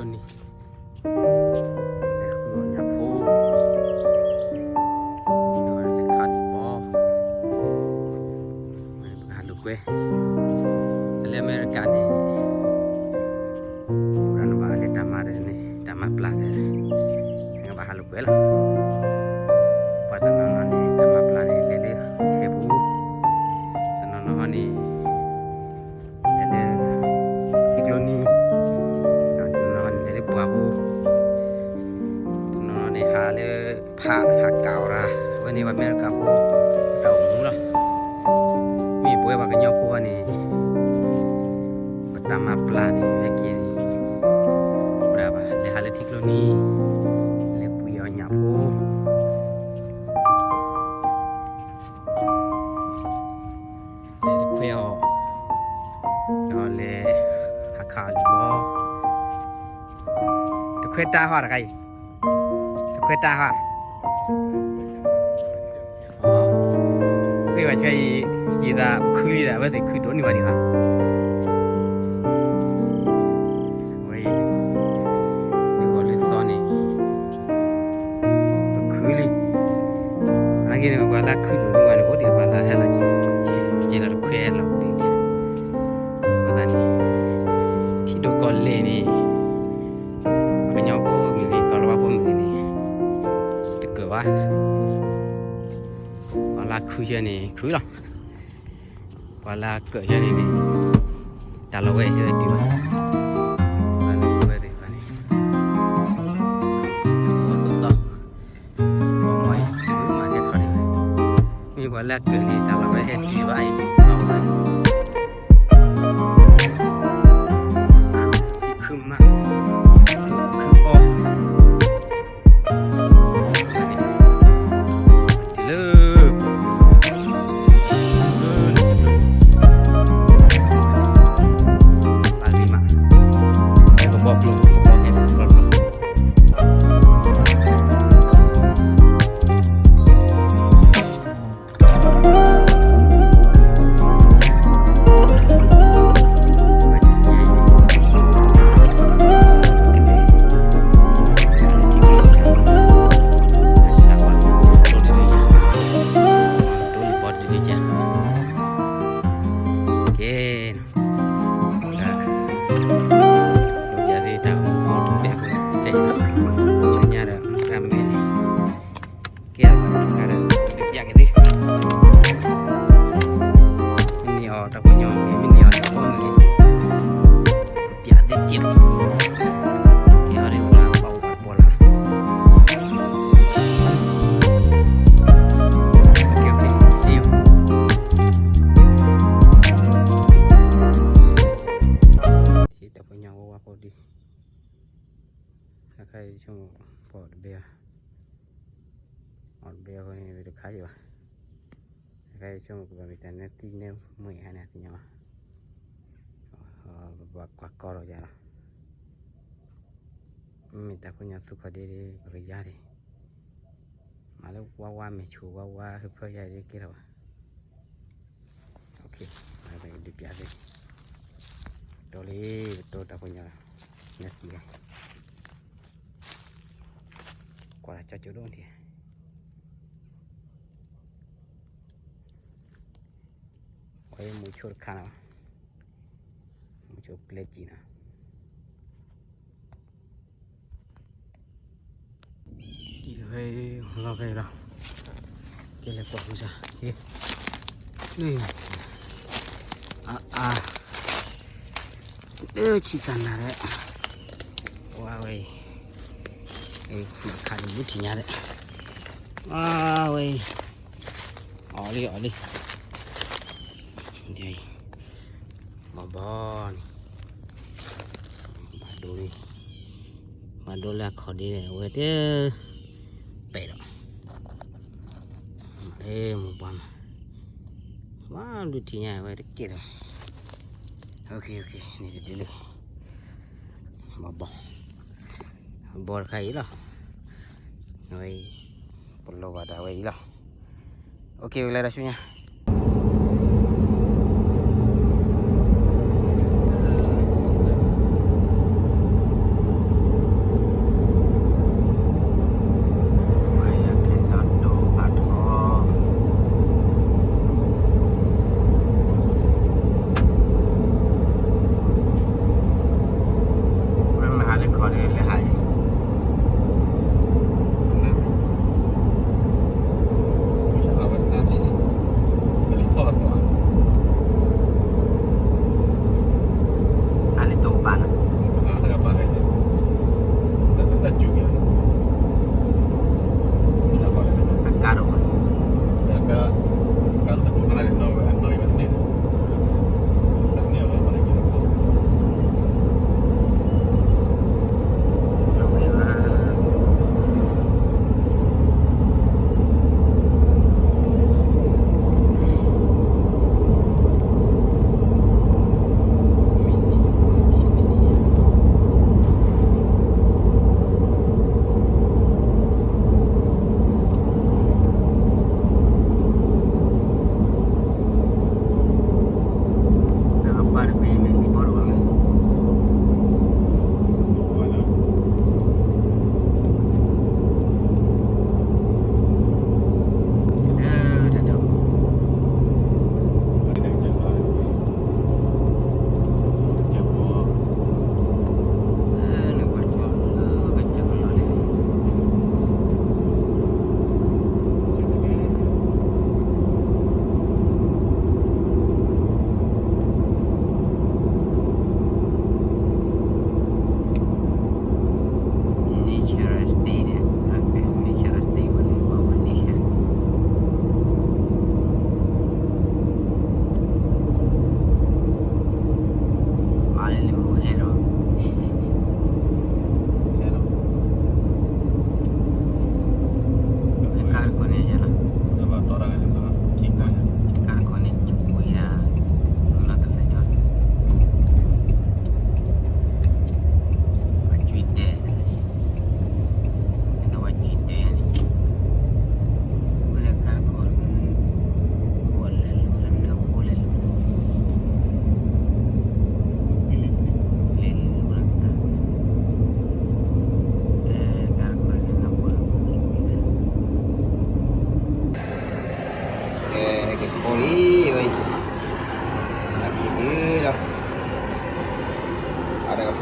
နံၤ လဲၤဃုအီၣ်ညၣ်ဖိ ဒီးလဲၤခးဒံးဘီ ပကဟးလိာ်ကွဲ လၢအမဲရကၤန့ၣ် အိၣ်ဒီးနဘၣ်လဲၤတၢ်မၤတန့ၣ် တၢ်မၤပျၢ်ဒီး နကဘၣ်ဟးလိာ်ကွဲလီၤ. ပှၤတနီၤနီၤန့ၣ် တၢ်မၤပျၢ်န့ၣ် လဲၤလၢဆဲးပူၤ, တနီၤနီၤန့ၣ် လဲၤလၢ ထံကျိနံၤ, တနီၤနီၤန့ၣ် လဲၤလၢပှၢ်ပူၤ, တနီၤနီၤန့ၣ် ဟးလၢဖး ဟးကးအီၣ်တၢ်, အဝဲန့ၣ်ပှၤအမဲရကၤဖိ တၢ်အိၣ်မူလီၤ. မ့ၢ်ပဝဲပှၤကညီဖိန့ၣ် ပတၢ်မၤပျၢ်န့ၣ် ဟဲက့ၤန့ၣ် ပဒၣ်ဘၣ် လဲၤဟးလၢထံကျိနံၤ, လဲၤပှ့ၤအီၣ်ညၣ်ဖိ လဲၤတခွဲအီၤ, ဒီးလဲၤဟးခးအီၣ်လံာ်ဘီ, တခွဲတၢ်ဟီတခါအံၤ, တခွဲတၢ်ဟီ, မ့ၢ်ဘၣ်ဆၢအံၤ ယံာ်သးပခုလံဒီး အဝဲသ့ၣ်ခုဒိၣ်န့ၢ်ဘၣ်ဒံးဘၣ်, ဝဲအံၤ ဒုးဂီၤလၢသီန့ၣ် ပခုလံ, နာ်က့န့ၣ် ပှၤလၢခုဒိၣ်န့ၢ်ဘၣ်န့ၣ် အိၣ်ဒံးပှၤလၢဟဲလီၤက့ၤ က့ၤလီၤတခွဲလီၤဒ်န့ၣ်, အဃိသတးန့ၣ် ထံဒိၣ်ကီၢ်လဲၢ်န့ၣ် ပှၤကညီဖိမ့ၢ်ဂ့ၤ ကီၢ်လီၤဝါဖိမ့ၢ်ဂ့ၤန့ၣ် တကၢၢ်ဘၣ်, ပှၤလၢခုယဲန့ၣ် ခုလီၤ, ပှၤလၢကၢၢ်ယဲန့ၣ်န့ၣ် တၢ်လီၢ်ဝဲဟဲဝဲတုၤဘၣ်, ပှၤလၢကၢၢ်ဝဲသ့ၣ်တဖၣ်န့ၣ် မ့ၢ်ပှၤလၢကၢၢ်န့ၣ် တၢ်လီၢ်ဝဲဟဲတုၤဘၣ်အံၤ, ခုမး ခုအီၣ် တုၤလၢ ပၢ်လံမး ကဘီကျိ ကဘီကျိ ကဲ ဒ်သ့ၣ်တၢ်အိၣ်မူတဘ့ၣ်အဃိ တဲညါဒီး တၢ်မ့ၢ်န့ၣ် ကဲ တၢ်ဒီး ဒုးပျးက့ၤသ့ မ့ၢ်န့ၢ်အီၤတၢ်ပညိၣ်မ့ၢ် မ့ၢ်န့ၢ်အီၤတၢ်ပညိၣ်မ့ၢ် ကပျးသ့စဲး ကဲ အီၤဒ်ပှၤဘၣ်အိၣ်ဘၣ်တပီၤလၢ်လၢ် ကဲ ကဲ see you တၢ်ပညိၣ်ဝဲဝါဖိဒံး အခါအံၤဆိကမိၣ် ပအီၣ်တဘ့ၣ်ဘၣ်, အီၣ်တဘ့ၣ်အဃိန့ၣ် တခါအံၤဘၣ်, အခါအံၤဆိကမိၣ် ကဘၣ်မ့ၢ်တၢ်နၢသံနၢမွဲဟါန့ၣ် သ့ၣ်ညါဘၣ်, ပဘၣ်ကွၢ်ကီလီၤယၤလီၤ, မ့ၢ်တၢ်ဖိညါသူခီၣ်ဒ့ဒ့ ပကယါဒ့ၣ်, မၤလၢဝါဝါမဲာ်ဆူၣ်ဝါဝါဟၢဖၢယါဒ့ၣ်ကဲထီၣ်ဘၣ် ဒုးပျးသ့, တိလံ ပတိတၢ်ဖိညါလီၤ, နသံလီၤ, ကွၢ်လၢကၠီကၠိဒိၣ်ထံ, အဝဲမူဆိတခါနီၤ, မူဆိပျဲကံနီၤ ဒ်ဖဲလီၤဖဲလီၤ, ကဲလဲၤကွၢ်ပူၤစၢ်, အါအါ, လၢဆံးသးနၤဒီး, ဝဲဝဲအံၤ, ခးဒံးဘုထံၣ်ညါဒီး, ဝဲဝဲအံၤ, အီၣ်လံအီၣ်လံ, ဘီဘီန့ၣ် ဘၣ်ဒိလံ, ဘၣ်ဒိလၢအခီၣ်ဒ့န့ၣ် အဝဲတပဲာ်ဒီး, မ့ၢ်ပှၤမး, ဘၣ်ဒိထံၣ်ညါအဝဲတကဲဒီး, န့ၣ်တဒုလံ, ဘီဘီ, ဘီတခါအံၤလီၤ, အဝဲအံၤ, ပလီၤဘၣ်ဒၣ်ဝဲအံၤလီၤ, အိၣ်က့ၤဝဲလဲၤဒီးဆူညါ ဒီး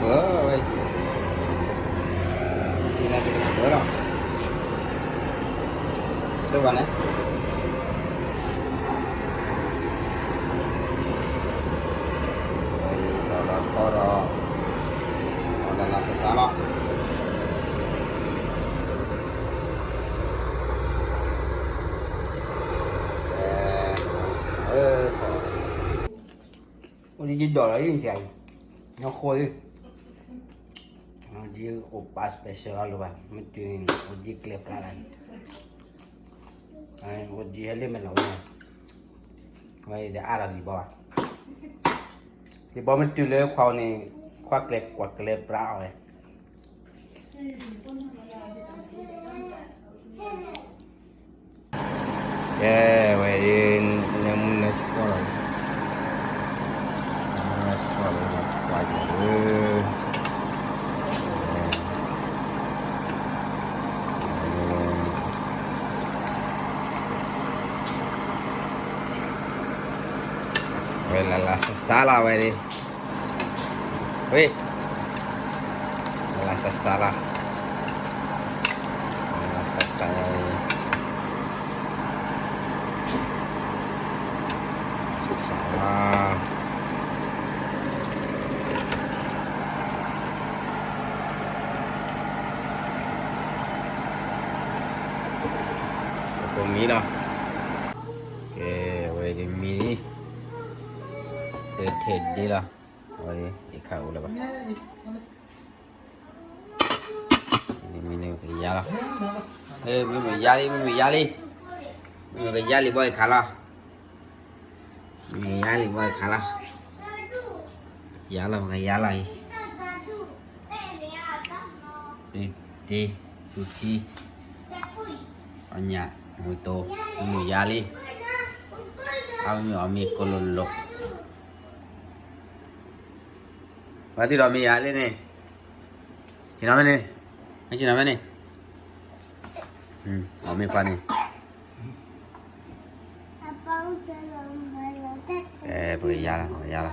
ဝဲ, ဝဲ, လီၤ, စၢဘၣ်န့ၣ်, ဒီးထီဒီး, အီၣ်လၢ်လၢ်စးစးလီၤ. အိၣ်ဒံးဒိးလီၤအံၤ, နီၢ်ခိၣ်အံၤ, အိၣ်ပၢ် special လီၤလၢၤဘၣ်, မ့ၢ်တုၤန့ၣ် အိၣ်ဒံးကျဲပျၢ်လၢ်, အိၣ်ဒံးဟဲလၢမဲာ်လီၤဝဲ, ဝဲဒီးအါထီၣ်လံၤဘီဘၣ်, လံၤဘီမ့ၢ်တုၤလၢခွါန့ၣ်, ခွါကျဲကွၢ်ကျဲပျၢ်အီၤဝဲ. ကဲ, ဝဲအံၤ, နမူနဆှီလီၤ, နမူနဆှီလီၤ, ကွၢ်ယၤဧၢ, ဝဲလၢ်လၢ်စးစးလီၤဝဲဒၣ်. ဝဲ, လၢ်လၢ်စးစးလီၤ, လၢ်လၢ်စးစးလီၤ, စးစးလီၤ. ပမံလီၤ. ကဲ, အဝဲဒၣ်မံ, ပထဲးဒ့လီၤ, အဝဲဒၣ် ယခးအိၣ်လၢၤဘၣ်. မ့ၢ်န့ၣ်ပကယါလီၤ, မ့ၢ်မ့ၢ်ယါလံ, မ့ၢ်မ့ၢ်ယါလံ, မ့ၢ်မ့ၢ်ကယါလံဘီယခးလီၤ, မ့ၢ်မ့ၢ်ယါလံဘီယခးလီၤ, ယါလီၤ ပကယါလီၤအံၤ, တ့, သူထံ, အညၣ်, မုၢ်တိ, မ့ၢ်မ့ၢ်ယါလံ, အမ့ၢ်အီၤမ့ၢ်ကိၢ်လိာ်လိာ် ပှၤသံဒီးမ့ၢ်ယၤလံန့ၣ်, ဆ့ၣ်နီၤဖဲန့ၣ်, ဆ့ၣ်နီၤဖဲန့ၣ်, အီၤမ့ၢ်ပှၤန့ၣ်, ပကယါလီၤ, ပကယါလီၤ,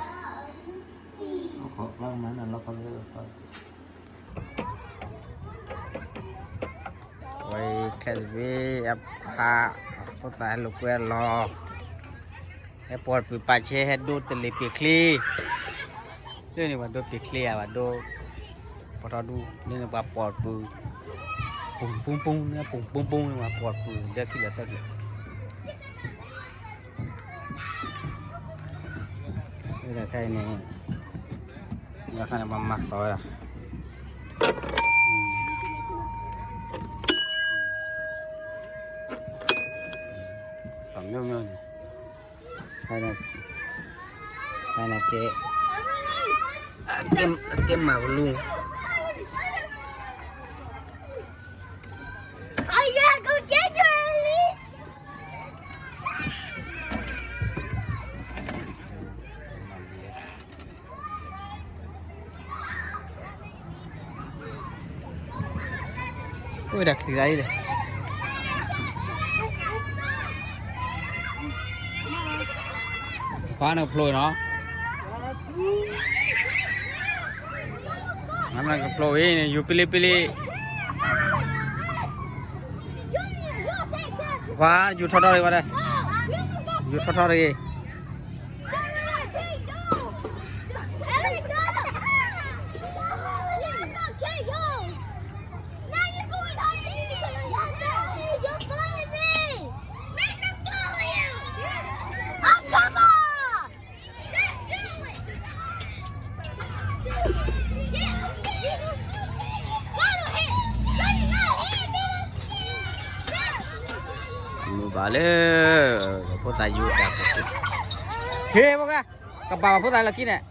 ဝဲခဲစဘ့ၣ်အဖး, ဖိသၣ်ဟဲလိာ်ကွဲအလီၢ်, ဟဲပိာ်တပူၤပာ်ဆဲး ဟဲဒိတလ့ၤပ့ၤချ့, လၢန့ၣ်ပှၤဒိပ့ၤချ့ဧါ, ပှၤဒိ, ပထီဒူ, လၢန့ၣ်ပှၤပိာ်တပူၤ, ပူၤပူၤပူၤ, ပူၤပူၤပူၤန့ၣ် ပှၤပိာ်တပူၤ ဒၢခံလၢာ်သၢဖျၢၣ် လၢတၢ်ခဲအံၤန့ၣ်, လၢတၢ်ခဲအံၤန့ၣ်ပှၤမၤသီဝဲဒၣ်, သီမ့ၢ်မ့ၢ်န့ၣ်, ခဲအံၤန့ၣ်ကဲ, ကဲမၤပလူ အိၣ်ဝဲဒၣ်ချံးတၢ်အံၤလဲၣ်, ခွါန့ၣ်ကဖျိနီၤ, နကဖျိအံၤန့ၣ် ယူၤပလံပလံ, ခွါ ယူၤထီၣ်ထီၣ်တဂ့ၤဝဲဒၣ်, ယူၤထီၣ်ထီၣ်တဂ့ၤ. Move ဘၣ်လၢ ဖိသၣ်ယူၤတၢ်, ဟ့ၣ်ဖိဂၤ, ကဘၣ်ဘၣ်ဖိသၣ်လၢခံန့ၣ်,